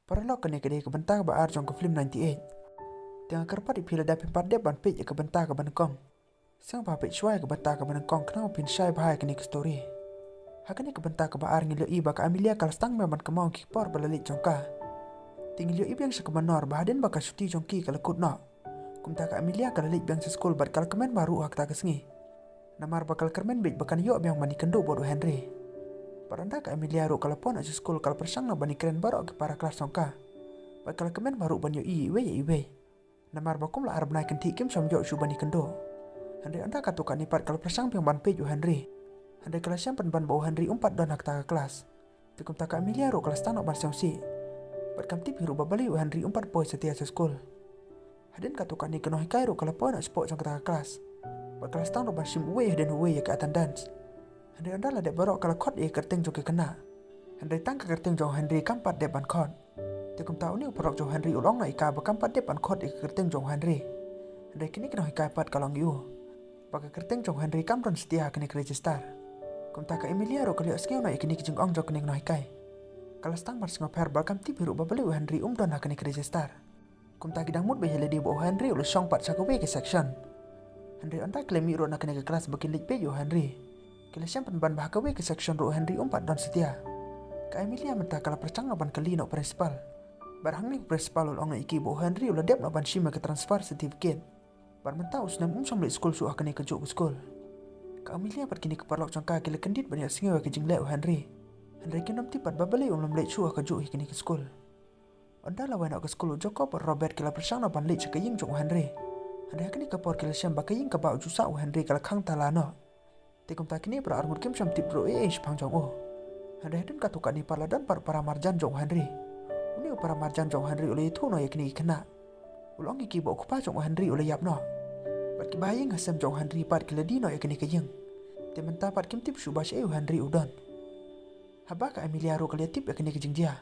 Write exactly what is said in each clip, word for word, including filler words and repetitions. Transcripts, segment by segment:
Paralok, kane ka dei ka bynta kaba ar jong ka film ninety-eight. Te nga kyrpad ïa phi lada phim pat dep ban peit ïa ka bynta kaba nyngkong, sngewbha peit shuwa ïa ka bynta kaba nyngkong khnang ba phin shai bha ïa kane ka story. Ha kane ka bynta kaba ar ngi la ïohi ba ka Amelia ka la sdang biang ban kynmaw ki por ba la leit jong ka. Te ngi la ïohi biang sha ka manor ba hadien ba ka shuti jong ki ka la kut noh, kumta ka Amelia ka la leit biang sha skul bad ka la kmen bha ruh ha kata ka sngi. Namar ba ka la kyrmen beit ba kan ïoh biang ban ïakynduh bad u Henry. Bad ynda ka Amelia ruh ka la poi noh sha skul ka la pyrshang noh ban ïakren baroh ki para klas jong ka. Bad ka la kmen bha ruh ban ïohi iwei ïa iwei. Namar ba kum la ar bnai kynthih kim shym ïoh shuh ban ïakynduh. Hynrei ynda katto katne pat ka la pyrshang biang ban peit u Henry. Hynrei ka la shem pynban ba u Henry um pat don ha kata ka klas. Te kumta ka Amelia ruh ka la sdang noh ban sngewsih. Bad kam tip hi ruh ba balei u Henry um pat poi satia sha skul. Hadien katto katne ka nonghikai ruh ka la poi noh shapoh jong kata ka klas. Bad ka la sdang ruh ban shim uwei hadien uwei ïa ka attendance. Hynrei ynda la dep baroh ka la khot ïa ka kyrteng jong ki khynnah. Hynrei tang ka kyrteng jong u Henry kam pat dep ban khot. Te kumta une u paralok jong u Henry u la ong noh ïa ka ba kam pat dep ban khot ïa ka kyrteng jong u Henry. Hynrei kine ki nonghikai pat ka la ong ïa u ba ka kyrteng jong u Henry kam don satia ha kane ka register. Kumta ka Amelia ruh ka la ïohsngew noh ïa kine ki jingong jong kine ki nonghikai. Ka la sdang ban sngewpher bad kam tip hi ruh ba balei u Henry um don ha kane ka register. Kumta ki dang mut beit ïa lade ba u Henry u la shong pat sha kawei ka section. Hynrei ynda ki la mih ruh na kane ka klas ba kin leit peit ïa u Henry, ki la shem pynban ba ha kawei ka section ruh u Henry um pat don satia. Ka Amelia mynta ka la pyrshang noh ban kylli na u principal. Bad hangne u principal u la ong noh ïa ki ba u Henry u la dep noh ban shim ïa ka transfer certificate. Bad mynta u snem um shym leit skul shuh ha kane kajuh ka skul. Ka Amelia bad kine ki paralok jong ka ki la kyndit ban ïohsngew ïa ka jingleh u Henry. Hynrei kim tip pat ba balei um leit shuh ha kajuh hi kane ka skul. Ynda la wai noh ka skul u Jacob bad Robert ki la pyrshang noh ban leit sha ka ïing jong u Henry. Hynrei ha kane ka por ki la shem ba ka ïing kaba u ju sah u Henry ka la khang tala noh. Te kumta kine para arngut kim shym tip ruh ei ei shaphang jong u. Hynrei hadien katto katne pat la don pat u para marjan jong u Henry. Une u para marjan jong u Henry u la ïathuh noh ïa kine ki khynnah. U la ong ïa ki ba u kpa jong u Henry u la ïap noh. Bad ki bahaïing hasem jong u Henry pat ki la die noh ïa kane ka ïing. Te mynta pat kim tip shuh ba shaei u Henry u don. Haba ka Amelia ruh ka la ïatip ïa kane ka jingjia,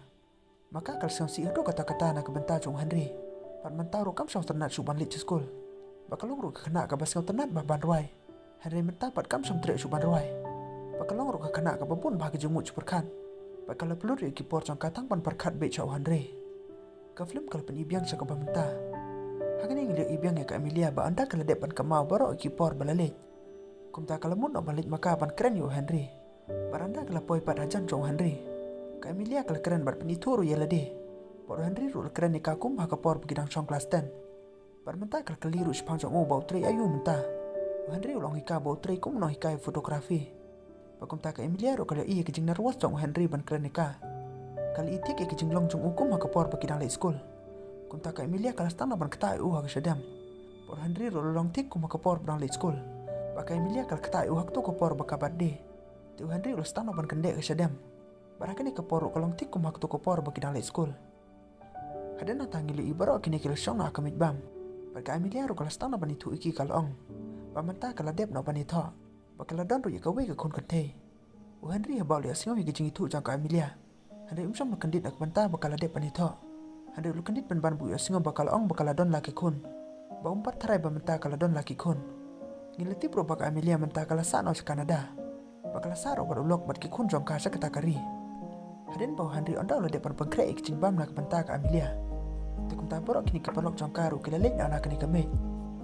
ma ka ka la sngewsih haduh katta katta na ka bynta jong u Henry. Bad mynta ruh kam shym tynnat shuh ban leit sha skul. Bad ka long ruh ka khynnah kaba sngewtynnat bha ban rwai. Hynrei mynta pat kam shym treh shuh ban rwai. Bad ka long ruh ka khynnah kaba bun bha ka jingmut sha pyrkhat. Bad ka la pynlut ïa ki por jong ka tang ban pyrkhat beit sha u Henry. Ka film ka la pyni biang sha kaba mynta. Ha kane ngi la ïohi biang ïa ka Amelia ba ynda ka la dep ban kynmaw baroh ki por ba la leit, kumta ka la mut noh ban leit ma ka ban kren ïa u Henry. Bad ynda ka la poi pat hajan jong u Henry, ka Amelia ka la kren bad pynithuh ruh ïa lade. Bad u Henry ruh u la kren ïa ka kum ha ka por ba ki dang shong klas ten. Bad mynta ka la kylli ruh shaphang jong u ba u trei aïu mynta. U Henry u la ong ïa ka ba u trei kum u nonghikai photography. Bad kumta ka Amelia ruh ka la ïohi ïa ka jingnervous jong u Henry ban kren ïa ka. Ka la ïohi thik ïa ka jinglong jong u kum ha ka por ba ki dang leit skul. Kumta ka Amelia ka la sdang noh ban ktah ïa u ha ka shadem. Bad u Henry ruh u la long thik kum ha ka por ba dang leit skul. Bad ka Amelia ka la ktah ïa u ha kato ka por ba ka birthday. Te u Henry u la sdang noh ban kyndeh ka shadem. Bad ha kane ka por ruh ka long thik kum ha kato ka por ba ki dang leit skul. Hadien nangta ngi la ïohi baroh kine ki la shong noh ha ka miej bam. Bad ka Amelia ruh ka la sdang noh ban ïathuh ïa ki, ka la ong ba mynta ka la dep noh ban ïathoh. Bad ka la don ruh ïa kawei ka khun kynthei. U Henry haba u la ïohsngew ïa ka jingïathuh jong ka Amelia, hynrei um shym la kyndit na ka bynta ba ka la dep ban ïathoh. Hynrei u la kyndit pynban ba u ïohsngew ba ka la ong ba ka la don la ki khun, ba um pat tharai ba mynta ka la don la ki khun. Ngi la tip ruh ba ka Amelia mynta ka la sah noh sha Canada. Ba ka la sah ruh bad u lok bad ki khun jong ka sha kata ka ri. Hadien ba u Henry ynda u la dep ban pynkhreh ïa ka jingbam na ka bynta ka Amelia, te kumta baroh kine ki paralok jong ka ruh ki la leit noh na kane ka miej.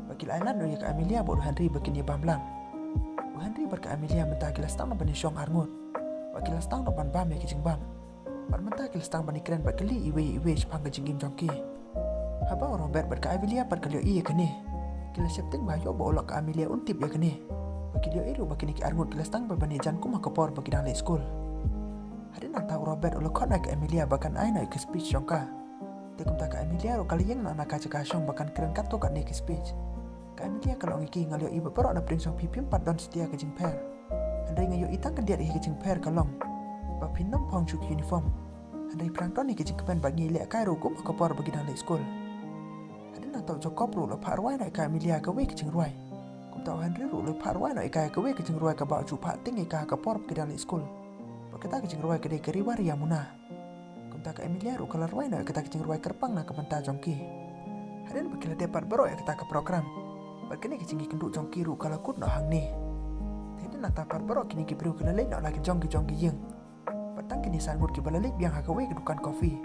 Bad ki la ailad noh ïa ka Amelia bad u Henry ba kin ïa bam lang. U Henry bad ka Amelia mynta ki la sdang noh ban ïa shong arngut. Bad ki la sdang noh ban bam ïa ka jingbam. Bad mynta ki la sdang ban ïakren bad kylli iwei iwei shaphang ka jingim jong ki. Haba u Robert bad ka Amelia pat ki la ïohi ïa kane, ki la sheptieng ba ïoh ba u lok ka Amelia un tip ïa kane. Bad ki la ïohi ruh ba kine ki arngut ki la sdang beit ban ïajan kum ha ka por ba ki dang leit skul. Hadien nangta u Robert u la khot noh ïa ka Amelia ba kan ai noh ïa ka speech jong ka. Te kumta ka Amelia ruh ka la ïeng noh na ka jaka shong ba kan kren katto katne ka speech. Ka Amelia ka la ong ïa ki, nga la ïohi ba baroh na pdeng jong phi phim pat don satia ka jingpher. Hynrei nga ïohi tang khyndiat hi ka jingpher, ka long ba phin ym phong shuh ka uniform. Hynrei phi dang don hi ka jingkmen ba ngi leh kai ruh kum ha ka por ba ki dang leit skul. Hadien nangta u Jacob ruh u la phah rwai noh ïa ka Amelia kawei ka jingrwai. Kumta u Henry ruh u la phah rwai noh ïa ka kawei ka jingrwai kaba u ju phah tieng ïa ka ha ka por ba ki dang leit skul. Bad kata ka jingrwai ka dei ka Riwariamuna. Kumta ka Amelia ruh ka la rwai noh ïa kata ka jingrwai kyrpang na ka bynta jong ki. Hadien ba ki la dep pat baroh ïa kata ka program, bad kane ka jingïakynduh jong ki ruh ka la kut noh hangne. Te hadien nangta pat baroh kine ki briew ki la leit noh la ki jong ki jong ki ïing. Bad tang kine san ngut kiba la leit biang ha kawei ka dukan coffee.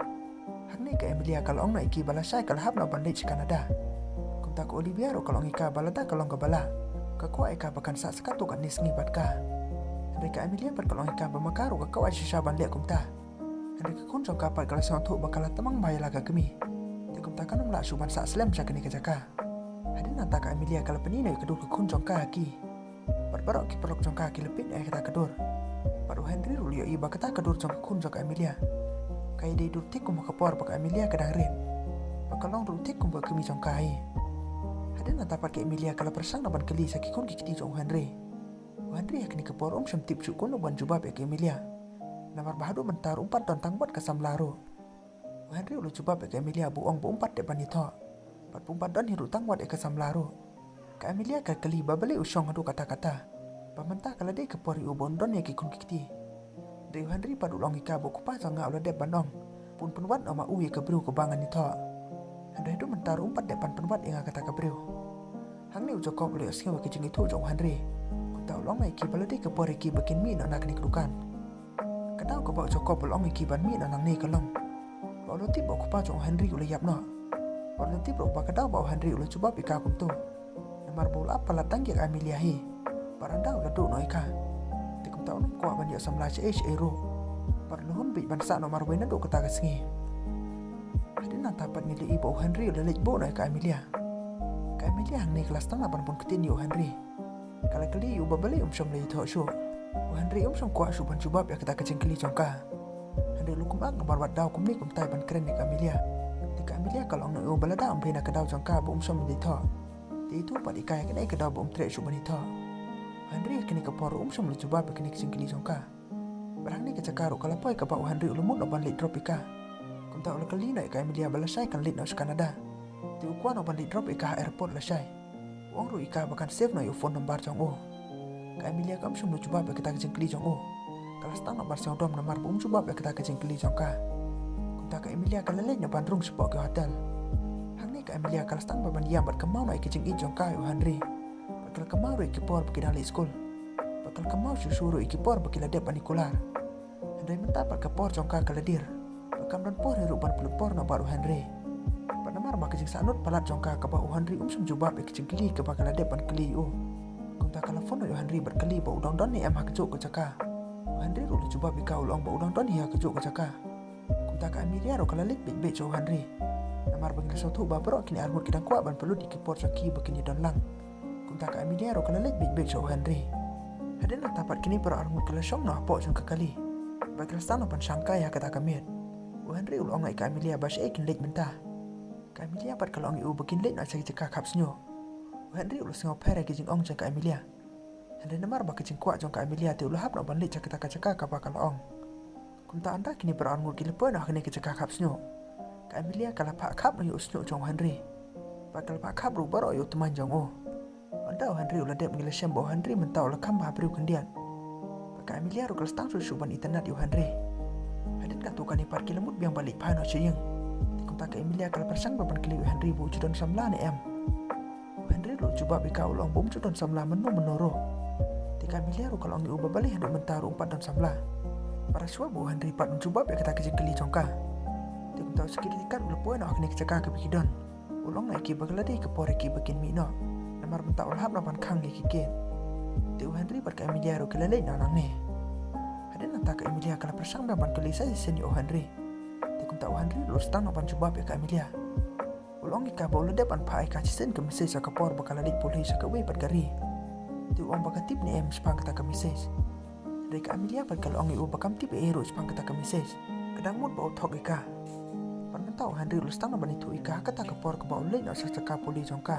Hangne ka Emilia ka la ong noh ïa ki ba lashai ka la hap noh ban leit sha Canada. Kumta ka Olivia ruh ka la ong ïa ka ba lada ka long kaba lah, ka kwah ïa ka ba kan sah sa katto katne sngi bad ka. Hynrei ka Emilia pat ka la ong ïa ka ba ma ka ruh ka kwah shisha ban leh kumta. Hynrei ka khun jong ka pat ka la sngewthuh ba ka la tymmen bha ïa la ka kmie. Te kumta kan ym lah shuh ban sah slem sha kane ka jaka. Hadien nangta ka Emilia ka la pyni noh ïa ka dur ka khun jong ka ha ki. Bad baroh ki paralok jong ka ki la peit noh ïa kata ka dur. Bad u Henry ruh u la ïohi ba kata ka dur jong ka khun jong ka Emilia ka ïadei dur thik kum ha ka por ba ka Emilia ka dang rit. Bad ka long ruh thik kum ka kmie jong ka hi. Hadien nangta pat ka Emilia ka la pyrshang noh ban kylli sha ki khun ki kti jong u Henry. U Henry ha kane ka por um shym tip shuh kumno ban jubab ïa ka Emilia. Namar ba haduh mynta ruh um pat don tang wat ka samla ruh. U Henry u la jubab ïa ka Emilia ba u ong ba um pat dei ban ïathoh. Bad ba um pat don hi ruh tang wat ïa ka samla ruh. Ka Emilia ka kylli ba balei u shong haduh katta katta. Ba mynta ka la dei ka por ïa u ba un don ïa ki khun ki kti. Hynrei u Henry pat u la ong ïa ka ba u kpa jong nga u la dep ban ong ba un pynwad noh ma u ïa ka briew kaba ngan ïathoh. Hynrei haduh mynta ruh um pat dep ban pynwad ïa nga kata ka briew. Hangne u Jacob u la ïohsngew ïa ka jingïathuh jong u Henry. Kumta u la ong ïa ki ba la dei ka por ïa ki ba kin mih noh na kane ka dukan. Ka daw kaba u Jacob u la ong ïa ki ban mih noh nangne ka long ba u la tip ba u kpa jong u Henry u la ïap noh. Ba u la tip ruh ba ka daw ba u Henry u la jubab ïa ka kumto, namar ba u la ap palat tang ïa ka Emilia hi. Bad ynda u la duh noh ïa ka, te kumta um kwah ban ïoh samla shaei shaei ruh. Bad u la hun beit ban sah noh marwei naduh kata ka sngi. Hadien nangta pat ngi la ïohi ba u Henry u la leit buh noh ïa ka Emilia. Ka Emilia hangne ka la sdang lah ban bun ktien ïa u Henry. Ka la kylli ïa u ba balei um shym la ïathoh shuh. U Henry um shym kwah shuh ban jubab ïa kata ka jingkylli jong ka. Hynrei u la kum ak namar wat daw kumne kumtai ban kren ïa ka Emilia. Te ka Emilia ka la ong noh ïa u ba lada ym dei na ka daw jong ka ba um shym la ïathoh, te ïathuh pat ïa ka ïa kane ka daw ba um treh shuh ban ïathoh. U Henry ha kane ka por um shym la jubab ïa kane ka jingkylli jong ka. Bad hangne ka jaka ruh ka la poi kaba u Henry u la mut noh ban leit drop ïa ka. Kumta u la kylli noh ïa ka Emilia ba lashai kan leit noh sha Canada. Te u kwah noh ban leit drop ïa ka ha airport lashai. U ong ruh ïa ka ba kan save noh ïa u phone number jong u. Ka Emilia kam shym la jubab ïa kata ka jingkylli jong u. Ka la sdang noh ban sngewdom namar ba um jubab ïa kata ka jingkylli jong ka. Kumta ka Emilia ka la leit noh ban rung shapoh ka hotel. Hangne ka Emilia ka la sdang ban ïam bad kynmaw noh ïa ka jingïeit jong ka ïa u Henry. Bad ka la kynmaw ruh ïa ki por ba ki dang leit skul. Bad ka la kynmaw shuh shuh ruh ïa ki por ba ki la dep ban ïakular. Hynrei mynta pat ka por jong ka ka la dier. Bad kam don por hi ruh ban pynlut por na bad u Henry. Bad namar ba ka jingsahnud palat jong ka kaba u Henry um shym jubab ïa ka jingkylli kaba ka la dep ban kylli ïa u. Kumta ka la phone ïa u Henry bad kylli ba u dang don ne em ha kajuh ka jaka. U Henry ruh u la jubab ïa ka u la ong ba u dang don hi ha kajuh ka jaka. Kumta ka Emilia ruh ka la leit beit beit sha u Henry. Namar ba ngi la sngewthuh ba baroh kine arngut ki dang kwah ban pynlut ïa ki por jong ki ba kin ïa don lang. Kumta ka Emilia ruh ka la leit beit beit sha u Henry. Hadien nangta pat kine baroh arngut ki la shong noh hapoh jong ka kali. Bad ki la sdang noh ban shangkai ha kata ka miet. U Henry u la ong ïa ka Emilia ba shaei kin leit mynta. Ka Emilia pat ka la ong ïa u ba kin leit noh sha ka jaka khap shñiuh. U Henry u la sngewpher ïa ka jingong jong ka Emilia. Hynrei namar ba ka jingkwah jong ka Emilia te u la hap noh ban leit sha kata ka jaka kaba ka la ong. Kumta ynda kine baroh arngut ki la poi noh ha kane ka jaka khap shñiuh, ka Emilia ka la phah khap noh ïa u shñiuh jong u Henry. Bad ka la phah khap ruh baroh ïa u tymmen jong u. Ynda u Henry u la dep ngi la shem ba u Henry mynta u la kham bha briew khyndiat. Bad ka Emilia ruh ka la sdang shuh shuh ban itynnad ïa u Henry. Hadien katto katne pat ki la mut biang ban leit phai noh sha ïing. Te kumta ka Emilia ka la pyrshang ban kylli ïa u Henry ba u ju don samla ne em. U Henry ruh u jubab ïa ka u la ong ba um ju don samla mynno mynno ruh. Te ka Emilia ruh ka la ong ïa u ba balei haduh mynta ruh um pat don samla. Para shuwa ba u Henry pat un jubab ïa kata ka jingkylli jong ka, te kumta u security guard u la poi noh ha kane ka jaka kaba ki don. U la ong ïa ki ba ka la dei ka por ïa ki ba kin mih noh. Namar mynta u la hap noh ban khang ïa ki gate. Te u Henry bad ka Emilia ruh ki la leit noh nangne. Hadien nangta ka Emilia ka la pyrshang biang ban kylli sa shisien ïa u Henry. Te kumta u Henry ruh u sdang noh ban jubab ïa ka Emilia. U la ong ïa ka ba u la dep ban phah ïa ka shisien ka message ha ka por ba ka la leit pule sha kawei pat ka ri. Te u ong ba ka tip ne em shaphang kata ka message. Hynrei ka Emilia pat ka la ong ïa u ba kam tip ei ei ruh shaphang kata ka message. Ka dang mut ba u thok ïa ka. Bad mynta u Henry u la sdang noh ban ïathuh ïa ka ha kata ka por kaba u leit noh sha ka jaka pule jong ka.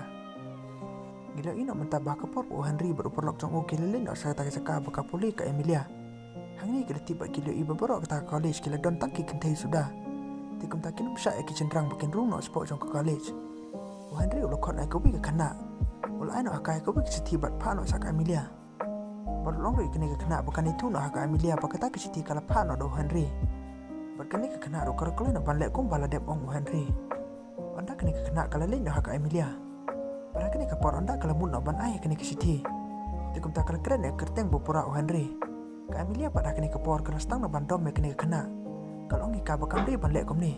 Ngi la ïohi noh mynta ba ha ka por ba u Henry bad u paralok jong u ki la leit noh sha kata ka jaka ba ka pule ka Emilia. Hangne ki la tip bad ki la ïohi ba baroh kata ka college ki la don tang ki kynthei suda. Te kumta kin ym shah ïa ki shynrang ba kin rung noh shapoh jong ka college. U Henry u la khot noh ïa kawei ka khynnah. U la ai noh ha ka ïa kawei ka shithi bad phah noh sha ka Emilia. Bad u la ong ruh ïa kane ka khynnah ba kan ïathuh noh ha ka Emilia ba kata ka shithi ka la phah noh da u Henry. Bad kane ka khynnah ruh ka la kloi noh ban leh kumba la dep ong u Henry. Ynda kane ka khynnah ka la leit noh ha ka Emilia. Bad ha kane ka por ynda ka la mut noh ban ai ïa kane ka shithi, te kumta ka la kren ïa ka kyrteng ba pura u Henry. Ka Emilia pat ha kane ka por ka la sdang noh ban dom ïa kane ka khynnah. Ka la ong ïa ka ba kam dei ban leh kumne.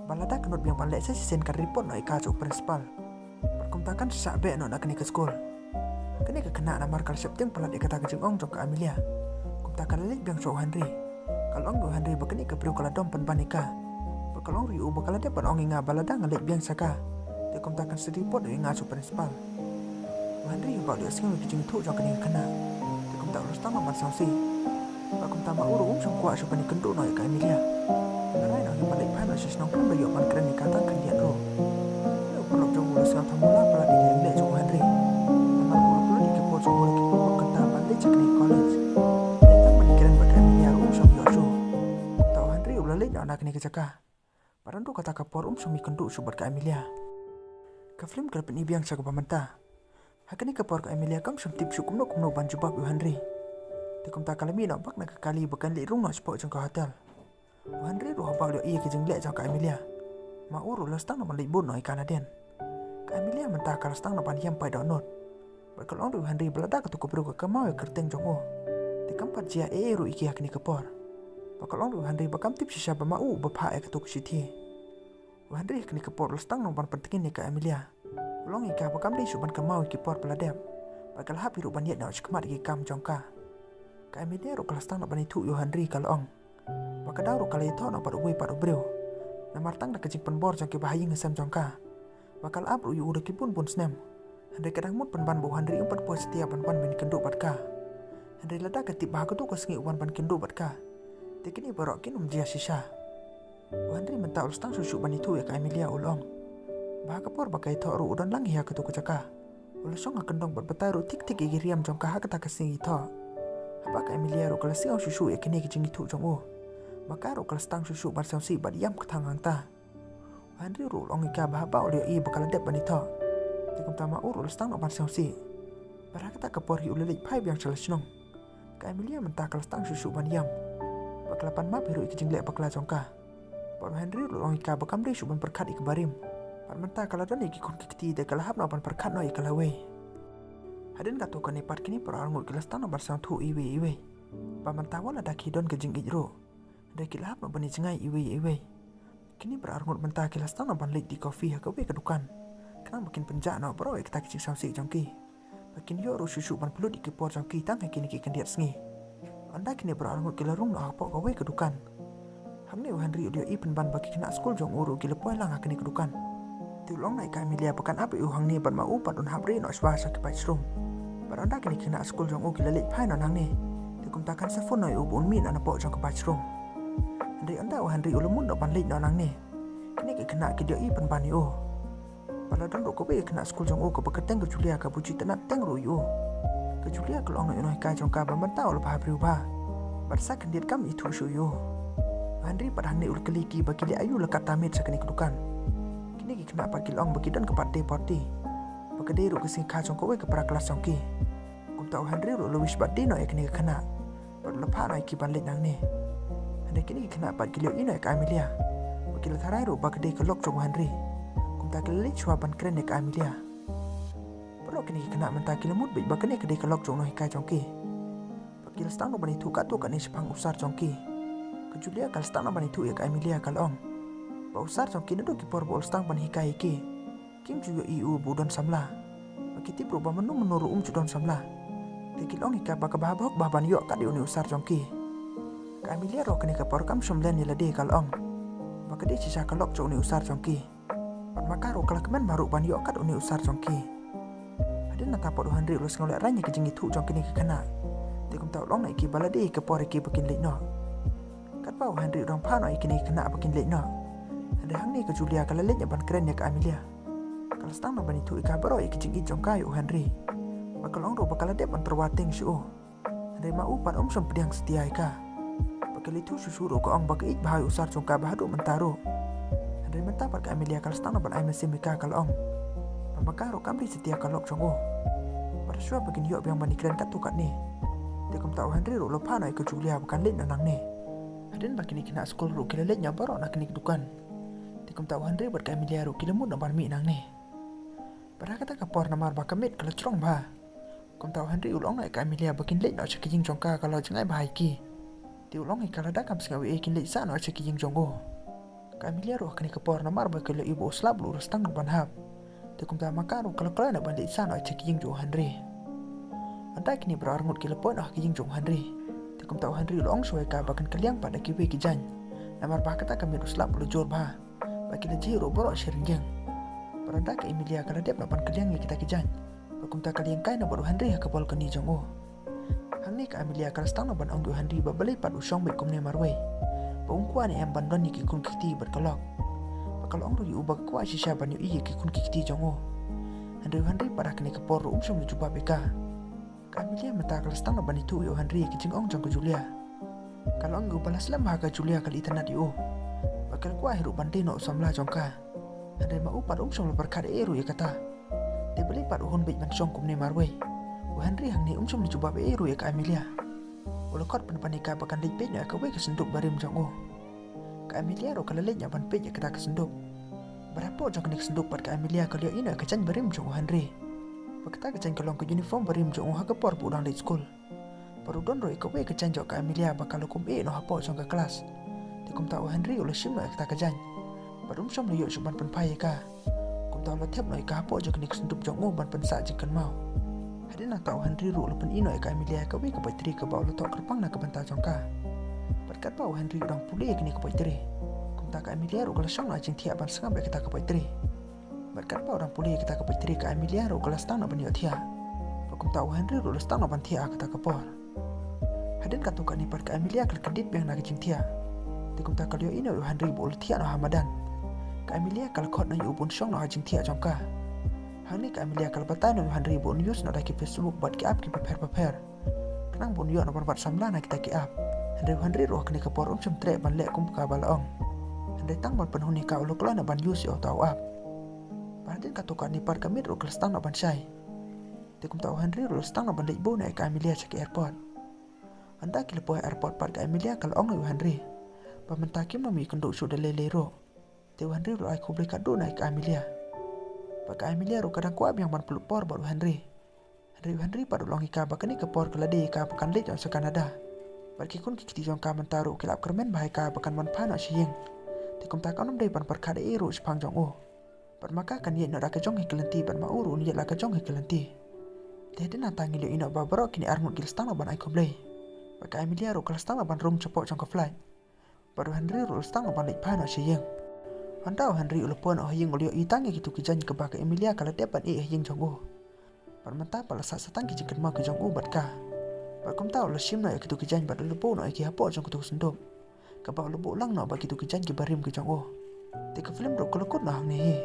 Ba lada ka nud biang ban leh sa shisien ka report noh ïa ka sha u principal. Bad kumta kan shah beh noh na kane ka skul. Kane ka khynnah namar ka la sheptieng palat ïa kata ka jingong jong ka Amelia. Kumta ka la leit biang sha u Henry. Ka la ong ïa u Henry ba kane ka briew ka la dom pynban ïa ka. Bad ka la ong ruh ïa u ba ka la dep ban ong ïa nga ba lada nga leit biang sha ka, te kumta kan sa report ïa nga sha u principal. U Henry haba u la ïohsngew ïa ki jingïathuh jong kane ka khynnah, te kumta u la sdang noh ban sngewsih. Bad kumta ma u ruh um shym kwah shuh ban ïakynduh noh ïa ka Amelia. U la rai noh ïa u ban leit phai noh sha shnong khlem da ïoh ban kren ïa ka tang khyndiat ruh. Une u paralok jong u u la sngewthuh mula palat ïa ki jingleh jong u Henry. Namar u la pynlut ïa ki por jong u da ki por bun kynta ban leit sha kane ka college. Leit tang ban ïakren bad ka Amelia ruh um shym ïoh shuh. Kumta u Henry u la leit noh na kane ka jaka. Bad naduh kata ka por um shym ïakynduh shuh bad ka Amelia. Ka film ka la pyni biang sha kaba mynta. Ha kane ka por ka Amelia kam shym tip shuh kumno kumno ban jubab ïa u Henry. Te kumta ka la mih noh bak na ka kali ba kan leit rung noh shapoh jong ka hotel. U Henry ruh haba u la ïohi ïa ka jingleh jong ka Amelia, ma u ruh u la sdang noh ban leit bud noh ïa ka nadien. Ka Amelia mynta ka la sdang noh ban ïam paid dohnud. Bad ka la ong ruh ïa u Henry ba lada kato ka briew ka kynmaw ïa ka kyrteng jong u, te kam pat jia ei ei ruh ïa ki ha kane ka por. Bad ka la ong ruh ïa u Henry ba kam tip shisha ba ma u uba phah ïa kato ka shithi. U Henry ha kane ka por u la sdang noh ban pyntngen ïa ka Amelia. U la ong ïa ka ba kam dei shuh ban kynmaw ïa ki por ba la dep. Bad ka la hap hi ruh ban ïaid noh shakhmat ïa ki kam jong ka. Ka Amelia ruh ka la sdang noh ban ïathuh ïa u Henry, ka la ong ba ka daw ruh ka la ïathoh noh bad uwei pat u briew. Namar tang da ka jingpynbor jong ki ba ha ïing ha sem jong ka, ba ka la ap ruh ïa u da ki bun bun snem. Hynrei ka dang mut pynban ba u Henry um pat poi satia ban wan ban ïakynduh bad ka. Hynrei lada ka tip ba ha kato ka sngi u wan ban ïakynduh bad ka, te kine baroh kin ym jia shisha. U Henry mynta u la sdang shuh shuh ban ïathuh ïa ka Amelia, u la ong ba ha ka por ba ka ïathoh ruh u don lang hi ha kato ka jaka. U la shong ha kyndong bad batai ruh thik thik ïa ki riam jong ka ha kata ka sngi ïathoh. Haba ka Amelia ruh ka la sngew shuh shuh ïa kine ki jingïathuh jong u, ma ka ruh ka la sdang shuh shuh ban sngewsih bad ïam kthang hangta. U Henry ruh u la ong ïa ka ba haba u la ïohi ba ka la dep ban ïathoh, te kumta ma u ruh u la sdang noh ban sngewsih. Bad ha kata ka por hi u la leit phai biang sha la shnong. Ka Amelia mynta ka la sdang shuh shuh ban ïam. Bad ka la pan map hi ruh ïa ki jingleh bakla jong ka. Bad u Henry ruh u la ong ïa ka ba kam dei shuh ban pyrkhat ïa ka barim. Bad mynta ka la don ïa ki khun ki kti, te ka la hap noh ban pyrkhat noh ïa ka lawei. Hadien katto katne pat kine para arngut ki la sdang noh ban sngewthuh iwei ïa iwei ba mynta wat lada ki don ka jingïeit ruh, hynrei ki la hap noh ban ïajngai iwei ïa iwei. Kine para arngut mynta ki la sdang noh ban leit die coffee ha kawei ka dukan, khnang ba kin pynjah noh baroh ïa kita ki jingsngewsih jong ki, ba kin ïoh ruh shuh shuh ban pynlut ïa ki por jong ki tang ha kine ki khyndiat sngi. Ynda kine para arngut ki la rung noh hapoh kawei ka dukan, hangne u Henry u la ïohi pynban ba ki khynnah skul jong u ruh ki la poi lang ha kane ka dukan. Te u la ong noh ïa ka Amelia ba kan ap ïa u hangne bad ma u pat un hap rieh noh shuwa sha ki bathroom. Bad ynda kine ki khynnah skul jong u ki la leit phai noh nangne, te kumta kan sa phone noh ïa u ba un mih noh napoh jong ka bathroom. Hynrei ynda u Henry u la mut noh ban leit noh nangne, kine ki khynnah ki la ïohi pynban ïa u. Bad la don ruh kawei ka khynnah skul jong u kaba kyrteng ka Julia kaba ju itynnad teng ruh ïa u. Ka Julia ka la ong noh ïa u nonghikai jong ka ba mynta u la bha briew bha. Bad sa khyndiat kam ithuh shuh ïa u. U Henry pat hangne u la kylli ki ba ki leh aïu la kat ta miet sha kane ka dukan. Kine ki khynnah pat ki la ong ba ki don ka birthday party, ba ka dei ruh ka sngi kha jong kawei ka para klas jong ki. Kumta u Henry ruh u la wish birthday noh ïa kine ki khynnah, bad u la phah noh ïa ki ban leit nangne. Hynrei kine ki khynnah pat ki la ïohi noh ïa ka Amelia, bad ki la tharai ruh ba ka dei ka lok jong u Henry. Kumta ki la leit shuwa ban kren ïa ka Amelia. Baroh kine ki khynnah mynta ki la mut beit ba kane ka dei ka lok jong u nonghikai jong ki. Bad ki la sdang ruh ban ïathuh katto katne shaphang u sir jong ki. Ka Julia ka la sdang ruh ban ïathuh ïa ka Amelia, ka la ong ba u sir jong ki naduh ki por ba u la sdang ban hikai ïa ki, kim ju ïohi ïa u ba u don samla. Bad ki tip ruh ba mynno mynno ruh um ju don samla. Te ki la ong ïa ka ba kaba hok bha ban ïoh kat ïa une u sir jong ki. Ka Amelia ruh kane ka por kam shym len ïa lade, ka la ong ba ka dei shisha ka lok jong une u sir jong ki. Bad ma ka ruh ka la kmen bha ruh ban ïoh kat une u sir jong ki. Hadien nangta pat u Henry u la sngewlehraiñ ïa ki jingïathuh jong kine ki khynnah. Te kumta u la ong noh ïa ki ba la dei ka por ïa ki ba kin leit noh. Katba u Henry u dang phah noh ïa kine ki khynnah ba kin leit noh, hynrei hangne ka Julia ka la leit noh ban kren ïa ka Amelia. Ka la sdang noh ban ïathuh ïa ka baroh ïa ki jingïeit jong ka ïa u Henry. Bad ka la ong ruh ba ka la dep ban tyrwa tieng sha u, hynrei ma u pat um shym pdiang satia ïa ka. Bad ka la ïathuh shuh shuh ruh ka ong ba ka ïeit bha ïa u sir jong ka bad haduh mynta ruh. Hynrei mynta pat ka Amelia ka la sdang noh ban ai mynsiem ïa ka, ka la ong ba ma ka ruh kam dei satia ka lok jong u. Bad shuwa ba kin ïoh biang ban ïakren katto katne, te kumta u Henry ruh u la phah noh ïa ka Julia ba kan leit noh nangne. Hadien ba kine ki khynnah skul ruh ki la leit noh baroh na kane ka dukan, te kumta u Henry bad ka Amelia ruh ki la mut noh ban mih nangne. Bad ha kata ka por namar ba ka miet ka la jrong bha, kumta u Henry u la ong noh ïa ka Amelia ba kin leit noh sha ka ïing jong ka, ka la jngai bha ïa ki. Te u la ong ïa ka lada kam sngew ei ei kin leit sah noh sha ka ïing jong u. Ka Amelia ruh ha kane ka por namar ba ka la ïohi ba u slap u la sdang noh ban hap. Te kumta ma ka ruh ka la kloi noh ban leit sah noh sha ka ïing jong u Henry. Hynda kine baroh arngut ki la poi noh ha ka ïing jong u Henry. Te kumta u Henry u la ong shuwa ïa ka ba kan kylliang pat da kiwei ki jaiñ. Namar ba kata ka miet u slap u la jur bha. Ba ki la jhieh ruh baroh shi rynggiang. Bad hynda ka Amelia ka la dep noh ban kylliang ïa kita ki jaiñ. Bad kumta ka la ïeng kai noh bad u Henry ha ka balcony jong u. Hangne ka Amelia ka la sdang noh ban ong ïa u Henry ba balei pat u shong beit kumne marwei. Ba um kwah ne em ban don ïa ki khun ki kti bad ka lok. Bad ka la ong ruh ïa u ba ka kwah shisha ban ïohi ïa ki khun ki kti jong u. Hynrei u Henry pat ha kane ka por ruh um shym la jubab ïa ka. Ka Amelia mynta ka la sdang noh ban ïathuh ïa u Henry ïa ki jingong jong ka Julia. Ka la ong ïa u ba la slem ha ka Julia ka la itynnad ïa u. Bad ka la kwah hi ruh ban dei noh u samla jong ka. Hynrei ma u pat um shym la pyrkhat ei ei ruh ïa kata. Te balei pat u hun beit ban shong kumne marwei. U Henry hangne um shym la jubab ei ei ruh ïa ka Amelia. U la khot pynban ïa ka ba kan leit peit noh ïa kawei ka syndup barim jong u. Ka Amelia ruh ka la leit noh ban peit ïa kata ka syndup. Bad hapoh jong kane ka syndup pat ka Amelia ka la ïohi noh ïa ka jaiñ barim jong u Henry. Bad kata ka jaiñ ka long ka uniform barim jong u ha ka por ba u dang leit skul. Bad ruh don ruh ïa kawei ka jaiñ jong ka Amelia ba ka la kum eh noh hapoh jong ka klas. Te kumta u Henry u la shim noh ïa kata ka jaiñ. Bad um shym la ïoh shuh ban pynphai ïa ka. Kumta u la thep noh ïa ka hapoh jong kane ka syndup jong u ban pynsah jingkynmaw. Hadien nangta u Henry ruh u la pyni noh ïa ka Amelia ïa kawei ka poetry kaba u la thoh kyrpang na ka bynta jong ka. Bad katba u Henry u dang pule ïa kane ka poetry, kumta ka Amelia ruh ka la shong noh ha jingthiah ban sngap ïa kata ka poetry. Bad katba u dang pule ïa kata ka poetry ka Amelia ruh ka la sdang noh ban ïohthiah. Bad kumta u Henry ruh u la sdang noh ban thiah ha kata ka por. Hadien katto katne pat ka Amelia ka la kyndit biang na ka jingthiah. Te kumta ka la ïohi noh ïa u Henry ba u la thiah noh ha madan. Ka Amelia ka la khot noh ïa u ban shong noh ha jingthiah jong ka. Hangne ka Amelia ka la batai noh ïa u Henry ba un use noh da ki Facebook bad ki app kiba pher bapher. Khnang ba un ïoh noh ban wad samla na kita ki app. Hynrei u Henry ruh ha kane ka por um shym treh ban leh kum kaba la ong. Hynrei tang ban pynhun ïa ka u la kloi noh ban use ïa uta u app. Bad hadien katto katne pat ka miet ruh ka la sdang noh ban shai. Te kumta u Henry ruh u la sdang noh ban leit buh noh ïa ka Amelia sha ka airport. Hynda ki la poi ha airport pat ka Amelia ka la ong ïa u Henry ba mynta kim nym ïakynduh shuh da lei lei ruh. Te u Henry ruh u ai khublei khatduh noh ïa ka Amelia. Bad ka Amelia ruh ka dang kwah biang ban pynlut por bad u Henry. Hynrei u Henry pat u la ong ïa ka ba kane ka por ka la dei ïa ka ba kan leit noh sha Canada. Bad ki khun ki kti jong ka mynta ruh ki la ap kyrmen bha ïa ka ba kan wan phai noh sha ïing. Te kumta kam dei ban pyrkhat ei ei ruh shaphang jong u. Bad ma ka kan ïaid noh da ka jong hi ka lynti bad ma u ruh un ïaid la ka jong hi ka lynti. Te hadien nangta ngi la ïohi noh ba baroh kine arngut ki la sdang noh ban ai khublei. Bad ka Amelia ruh ka la sdang noh ban rung shapoh jong ka flight. Bad u Henry ruh u la sdang noh ban leit phai noh sha ïing. Hynda u Henry u la poi noh ha ïing u la ïohi tang ïa kito ki jaiñ kiba ka Amelia ka la dep ban ïeh ha ïing jong u. Bad mynta pat la sah sa tang ki jingkynmaw ki jong u bad ka. Bad kumta u la shim noh ïa kito ki jaiñ bad u la buh noh ïa ki hapoh jong kito ki syndup. Kaba u la buh lang noh bad kito ki jaiñ kiba rim ki jong u. Te ka film ruh ka la kut noh hangne hi.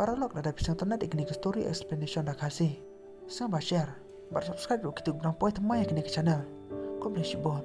Paralok lada phi sngewtynnat ïa kane ka story explanation da Khasi, sngewbha share bad subscribe ruh kito kiba dang poi thymmai ïa kane ka channel. Khublei shibun.